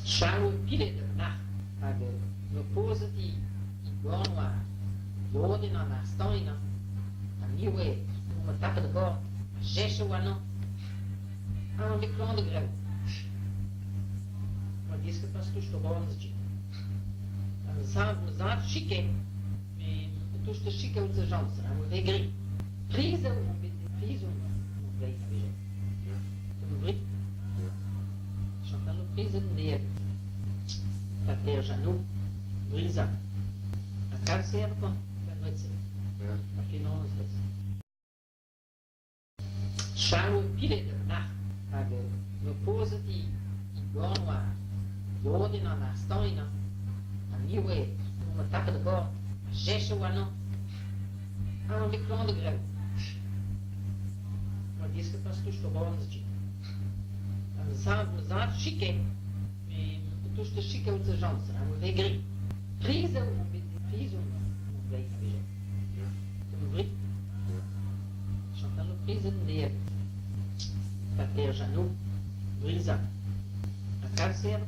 Charlo pilet ur marc'h hag eo pozet he gorn war lodenn an astañnañ ha me 'oa ma tapet a-bord ha cheñchet warnañ. Ha on bet klañv da grev. Ma desket pas touch da gorn dit. Ha ma zad ma zad chike met touch da chike out serjant ha oa re gri. Priz eo on bet priz on on bleiz a-wechoù. Brit. Chantal prizet anezhañ. Pater Jeannot, Brizañ. Ha kalz eo da Ha penaos 'vez? Charlo pilet ur marc'h hag eo pozet he gorn war lodenn an astañnañ. Ha me 'oa ma tapet a-bord ha cheñchet warnañ. Ha on bet klañv da grev. Ma desket pas touch da gorn dit. Ha ma zad ma zad chike met touch da chike out serjant ha re gri. Priz eo on bet priz on on bleiz a-wechoù. Brit. Chantal prizet anezhañ. Pater Jeannot, Brizañ. Ha kalz eo.